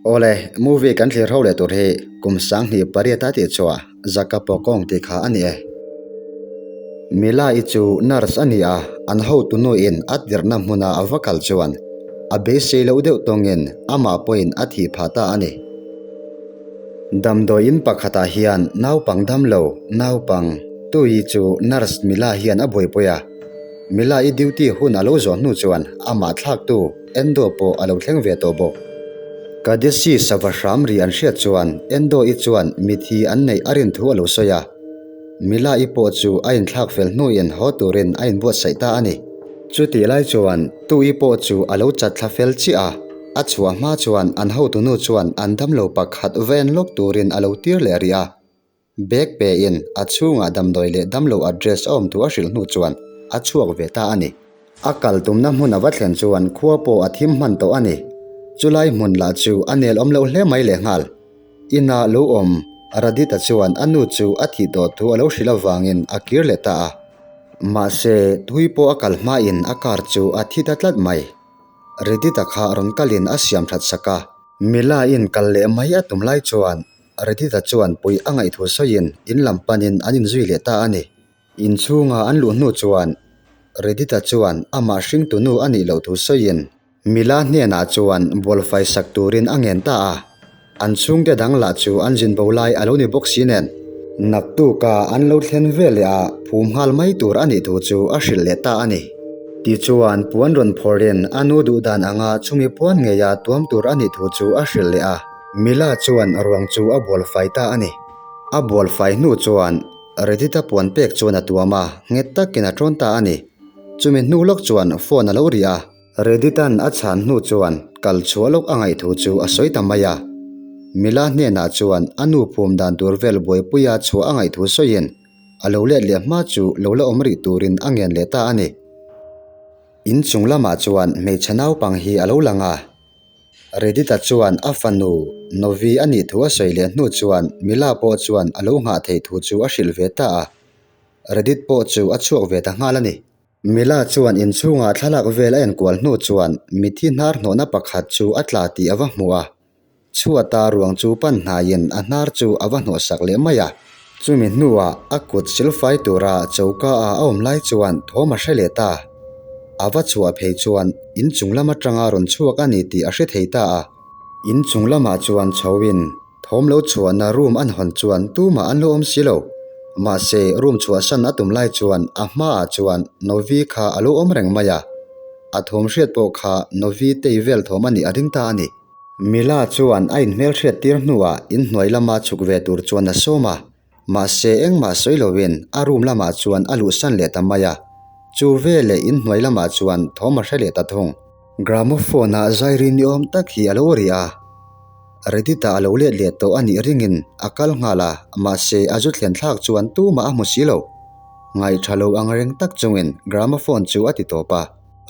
Awle, movie kan thlir ho leh tur hi kum 2008 a tih chhuah Zaka Pawkawng tih kha a ni e. Mila-i chu nurse a ni a, an hotu nuin a tirhna hmuna a va kal chuan a beisei loh deuh tawngin amah pawhin a thih phah ta a ni. Damdawiin pakhatah hian naupang damlo, naupang, tui chu nurse Mila hian a buaipui a. Mila-i duty hun a lo zawh hnu chuan amah thlaktu Endo pawh a lo thleng ve tawh bawk. Kadesi sava hram ri an hriat chuan Endo-i chuan mithi an neih a rin thu a lo sawi a. Mila-i pawh chu a inthlak fel hnuin haw turin a inbuatsaih ta a ni. Chutih lai chuan Tu-i pawh chu a lo chat thla fel chiah a, a chhuah hma chuan an hotunu chuan an damlo pakhat ven lawk turin a lo tir leh rih a. Bag pein a chhungah damdawi leh damlo address a awm thu a hrilh hnu chuan a chhuak ve ta a ni. A kal tumna hmun a va thlen chuan khua pawh a thim hman tawh a ni. Chulai hmun lah chu a nel awm loh hle mai lehnghal. Inah lo awm Radita chuan a nu chu a thih tawh thu a lo hrilh avangin a kir leh ta a. Mahse, thui pawh a kal hmain a car chu a thi ta tlat mai. Radita kha rawn kalin a siam that sak a. Mila-in kal leh mai a tum lai chuan Radita chuan puih a ngaih thu sawiin in lam panin an inzui leh ta a ni. Inchhunga an luh hnu chuan Redita chuan amah hringtu nu a nih loh thu sawiin Mila hnenah chuan bualfai sak turin a ngen ta a, an chhungte dang lah chu an zin bo lai a lo ni bawk si nen. Naktuka an lo thlen ve leh a phum nghal mai tur a nih thu chu a hrilh leh ta a ni. Tichuan puan rawn phawrhin a nu duh dan anga chumi puan ngeia tuam tur a nih thu chu a hrilh leh a. Mila chuan ruang chu a bualfai ta a ni. A bualfai hnu chuan Redita puan pek chuan a tuam a, nghet takin a tawn ta a ni. Chumi hnu lawk chuan phone a lo ri a. Reditan a chhan hnu chuan kal chhuah lawk a ngaih thu chu a sawi ta mai a. Mila hnenah chuan a nu phum dan tur vel buaipuia chhuah a ngaih thu sawiin a lo let leh hma chu lo la awm rih turin a ngen leh ta a ni. In chung lamah chuan hmeichhe naupang hi a lo lang a. Redita chuan a fanu Novi a nih thu a sawi leh hnu chuan Mila pawh chuan a lo nghah theih thu chu a hrilh ve ta a. Redit pawh chu a chhuak ve ta nghal a ni. Mila chuan inchhungah thlalak vel a enkual hnu chuan mithi hnar hnawhna pakhat chu a tla tih a va hmu a. Chhuata ruang chu pan hnaiin a hnar chu a va hnawhsak leh mai a. Chumi hnuah a kut silfai tura choka ah a awm lai chuan thawm a hre leh ta. A va chhuah phei chuan inchung lam atanga rawn chhuak a ni tih a hre thei ta a. Inchung lamah chuan chhoin Thawm lo chhuahna room an hawn chuan tumah an lo awm si lo. Mahse, room chhuahsan a tum lai chuan a hmaah chuan Novi kha a lo awm reng mai a. A thawm hriat pawh kha Novi tei vel thawm a nih a ring ta a ni. Mila chuan a inhmelhriat tir hnuah inhnuai lama chhuk ve tur chuan a sawm a. Mahse, engmah sawi loin a room lamah chuan a luhsan leh ta mai a. Chu veleh inhnuai lamah chuan thawm a hre leh ta thung. Gramophone-ah zairi ni awm tak hi a lo ri a. Reddit-ah a lo let leh tawh a nih ringin a kal nghal a, mahse a zu thlen thlak chuan tumah a hmu si lo. Ngaihṭha lo ang reng tak chungin gramophone chu a ti tawp a.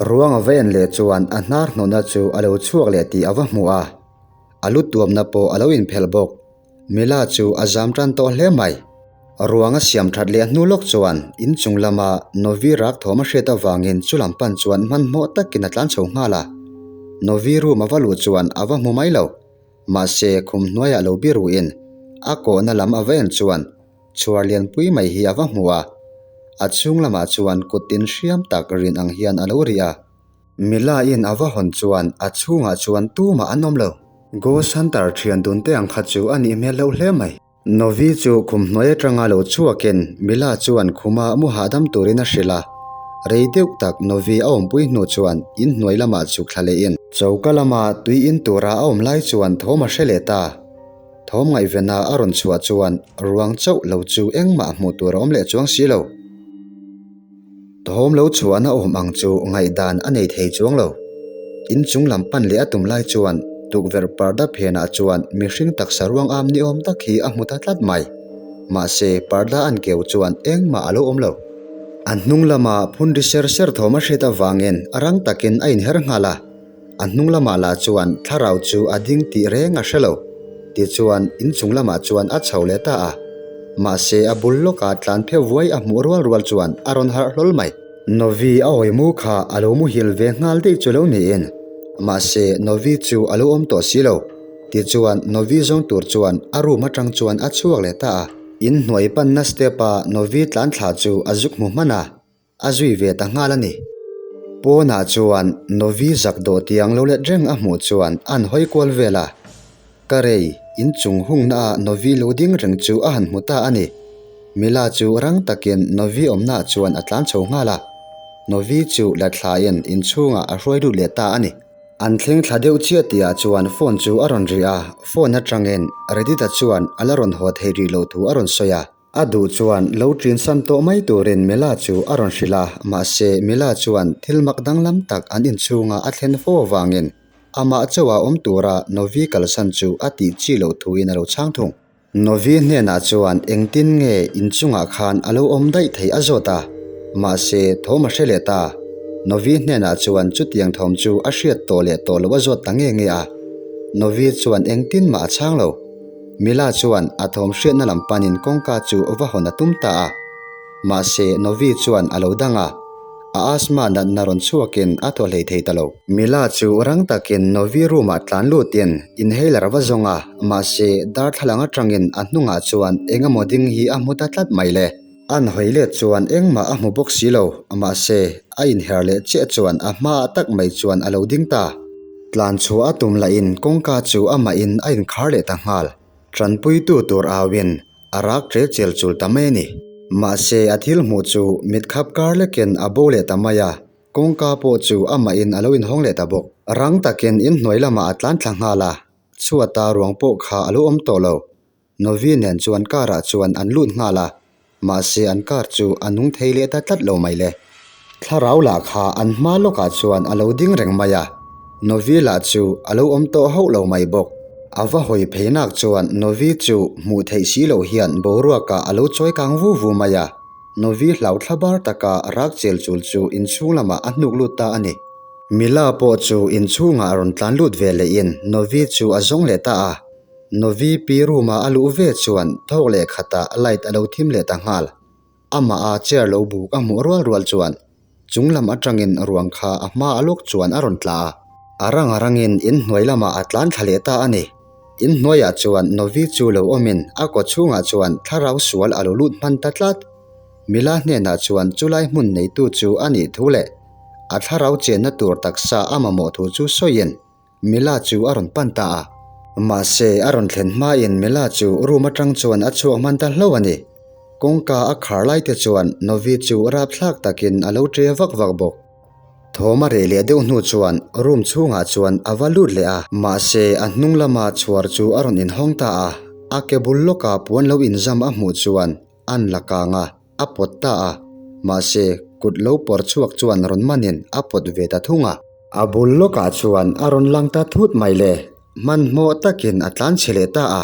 Ruang a va en leh chuan a hnar hnawhna chu a lo chhuak leh tih a va hmu a, a lu tuamna pawh a lo inphelh bawk. Mila chu a zam tan tawh hle mai. Ruang a siam that leh hnu lawk chuan in chung lama Novi rak thawm a hriat avangin chu lam pan chuan hmanhmawh takin a tlan chho nghal a. Novi room a va luh chuan a va hmu mai lo. Mahse khum hnuaiah lo biruin a kawhna lam a va en chuan chhuar lianpui mai hi a va hmu a. A chhung lamah chuan kut tin hriam tak rin ang hian a lo ri a. Mila in a va hawn chuan a chhungah chuan tumah an awm lo. Ghost Hunter thian dun te ang kha chu a nih hmel loh hle mai. Novi chu khum hnuai atanga lo chhuakin Mila chuan khuma mu hahdam turin a hrilh a. Rei deuh tak Novi a awmpui hnu chuan in hnuai lamah chhuk thla lehin. Choka lama tui in tura a awm lai chuan thawm a hre leh ta. Thawm ngaihvena a rawn chhuah chuan ruang chauh lo chu engmah hmuh tur a awm leh chuang si lo. Thawm lo chhuahna awm ang chu ngaihdan a nei thei chuang lo. In chung lam pan leh a tum lai chuan tukverh parda phenah chuan mihring taksa ruang am ni awm tak hi a hmu ta tlat mai. Mahse, parda an keu chuan engmah a lo awm lo. A hnung lama phun ri ser ser thawm a hriat avangin a rang takin a inher nghal a. A hnung lamah lah chuan thlarau chu a ding tih reng a hre lo. Tichuan, inchung lamah chuan a chho leh ta a. Mahse, a bul lawkah tlan pheuh vuai a hmuh rual rual chuan a rawn harh hlawl mai. Novi a awi mu kha a lo muhil ve nghal daih chu lo niin. Mahse, Novi chu a lo awm tawh si lo. Tichuan, Novi zawng tur chuan a room atang chuan a chhuak leh ta a. In hnuai panna step a Novi tlan thla chu a zuk hmu hman a, a zui ve ta nghal a ni. Pawnah chuan Novi zak dawh tiang lo let reng a hmuh chuan an hawi kual vel a. Ka rei, in chung hungna ah Novi lo ding reng chu a han hmu ta a ni. Mila chu rang takin Novi awmnaah chuan a tlan chho nghal a. Novi chu la thlain inchhungah a hruai lut leh ta a ni. An thleng thla deuh chiah tihah chuan phone chu a rawn ri a, phone atangin Redita chuan a la rawn haw thei rih loh thu a rawn sawi a. A duh chuan lo ṭin san tawh mai turin Mila chu a rawn hrilh a, mahse Mila chuan thil mak danglam tak an inchhunga a thlen fo avangin amah chauha awm tura Novi kalsan chu a tih chi loh thuin a lo chhang thung. Novi hnenah chuan engtin nge inchungah khan a lo awm daih theih a zawt a, mahse thawm a hre leh ta. Novi hnenah chuan chutiang thawm chu a hriat tawh leh tawh loh a zawt ta nge nge a. Novi chuan engtin mah a chhang lo. Mila chuan a thawm hriatna lam panin kawngka chu va hawn a tum ta a. Mahse Novi chuan a lo dang a, a asthma natna rawn chhuakin a thaw hlei thei ta lo. Mila chu rang takin Novi room ah tlan lutin inhaler va zawng a, mahse darthlalang atangin a hnungah chuan eng emaw ding hi a hmu ta tlat mai le. An hawi let chuan engmah a hmu bawk si lo, mahse a inher leh chiah chuan a hmaah tak mai chuan a lo ding ta. Tlan chhuah a tum lahin kawngka chu amahin a inkhar leh ta nghal. Tanpuitu tur auin a rak ṭe chel chul ta mai a ni. Mahse a thil hmuh chu mit khap kar lekin a bo leh ta mai a, kawngka pawh chu amahin a lo inhawng leh ta bawk. Rang takin inhnuai lamah a tlan thla nghal a, chhuata ruang pawh kha a lo awm tawh lo. Novi nen chuan car ah chuan an lut nghal a, mahse an car chu a nung thei leh ta tlat lo mai le. Thlarau lah kha an hma lawkah chuan a lo ding reng mai a, Novi lah chu a lo awm tawh hauh lo mai bawk. A va hawi phei nak chuan Novi chu hmuh theih si loh hian boruakah a lo chawi kang vu vu mai a, Novi hlau thla bar taka rak chel chul chu inchhung lamah a hnuk lut ta a ni. Mila pawh chu inchhungah a rawn tlan lut ve lehin Novi chu a zawng leh ta a. Novi pi room ah a luh ve chuan thawk leh khatah light a lo thim leh ta nghal. Amah a chair lo buk a hmuh rual rual chuan chung lam atangin ruang kha a hma a lawk chuan a rawn tla a. A rang a rangin in hnuai lamah a tlan thla leh ta a ni. In hnuaiah chuan Novi chu lo awmin a kaw chhungah chuan thlarau sual a lo lut hman ta tlat. Mila hnenah chuan chulai hmun neitu chu a nih thu leh a thlarau chenna tur taksa a mamawh thu chu sawiin Mila chu a rawn pan ta a. Mahse, a rawn thlen hmain Mila chu room atang chuan a chhuak hman ta hlauh a ni. Kawngka a khar lai te chuan Novi chu rapthlak takin a lo ṭe vak vak bawk. Thawm a reh leh deuh hnu chuan room chhungah chuan a va lut leh a. Mahse, a hnung lama chhuar chu a rawn inhawng ta a. A ke bul lawka puan lo inzam a hmuh chuan an la kang a, a pawt ta a. Mahse, kut lo pawr chhuak chuan rawn manin a pawt ve ta thung a. A bul lawkah chuan a rawn lang ta thut mai le, hmanhmawh takin a tlan chhe leh ta a,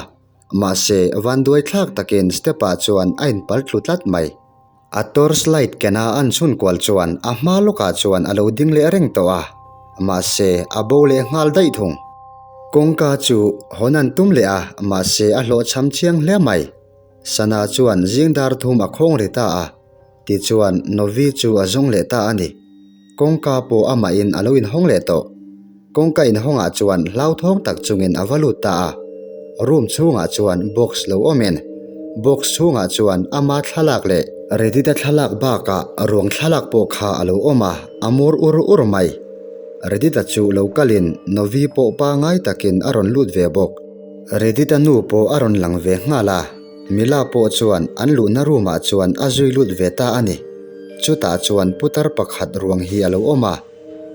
mahse vanduai thlak takin step ah chuan a inpal tlu tlat mai. A torch light kena an chhun kual chuan a hma lawkah chuan a lo ding leh reng tawh a, mahse a bo leh nghal daih thung. Kawngka chu hawn an tum leh a, mahse a hlawhchham chiang hle mai. Sana chuan zing dar thum a khawng ri ta a. Tichuan, Novi chu a zawng leh ta a ni. Kawngka pawh amahin a lo inhawng leh tawh. Kawngka inhawngah chuan hlauthawng tak chungin a va lut ta a. Room chhungah chuan box lo awmin, box chhungah chuan ama thlalak leh Redita thlalak bakah ruang thlalak pawh kha a lo awm a, a mur ur ur mai. Redita chu lo kalin Novi pawh pangai takin a rawn lut ve bawk. Redita nu pawh a rawn lang ve nghal a. Mila pawh chuan an luhna room ah chuan a zui lut ve ta a ni. Chutah chuan putar pakhat ruang hi a lo awm a.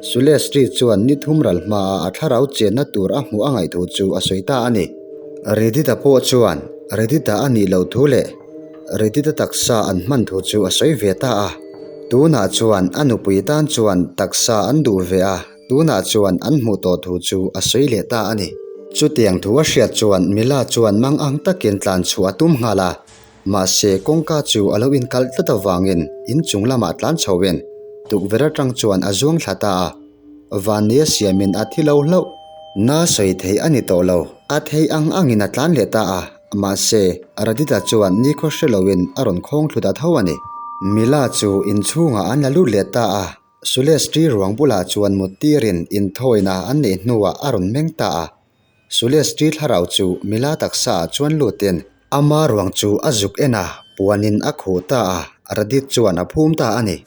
Sulestri chuan ni thum ral hmaah a thlarau chenna tur a hmuh a ngaih thu chu a sawi ta a ni. Redita pawh chuan Redita a nih loh thu leh Redita taksa an hman thu chu a sawi ve ta a. Tunah chuan a nupui tan chuan taksa an duh ve a. Tunah chuan an hmuh tawh thu chu a sawi leh ta a ni. Chutiang thu a hriat chuan Mila chuan mang ang takin tlan chhuah a tum nghal a, mahse kawngka chu a lo inkalh tlat avangin inchung lamah tlan chhoin tukverh atang chuan a zuang thla ta a. Vannia siamin a thi lo hlauh. Na sawi theih a ni tawh lo, a thei ang angin a tlan leh ta a, mahse Radita chuan nikhaw hre loin a rawn khawng thlu ta tho a ni. Mila chu inchhungah an la lut leh ta a. Sulestri ruang bulah chuan mut tirin inthawina an neih hnuah a rawn meng ta a. Sulestri thlarau chu Mila taksa ah chuan lutin ama ruang chu a zuk en a, puanin a khuh ta a, Radit chuan a phum ta a ni.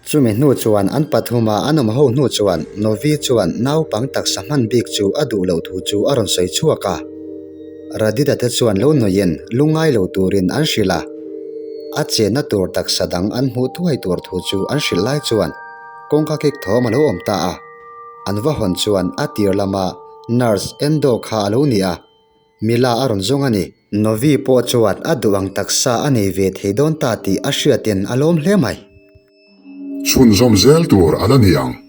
Chumi hnu chuan an pathuma an awm ho hnu chuan Novi chuan naupang taksa hman bik chu a duh loh thu chu a rawn sawi chhuak a. Radita te chuan lo nawiin lungngai lo turin an hrilh a, a chenna tur taksa dang an hmuh thuai tur thu chu an hrilh lai chuan kawngka kik thawm a lo awm ta a. An va hawn chuan a tir lama nurse Endo kha a lo ni a, Mila a rawn zawng a ni. Novi pawh chuan a duh ang taksa a nei ve thei dawn ta tih a hriatin a lawm hle mai. Chhunzawm zel tur a la ni ang.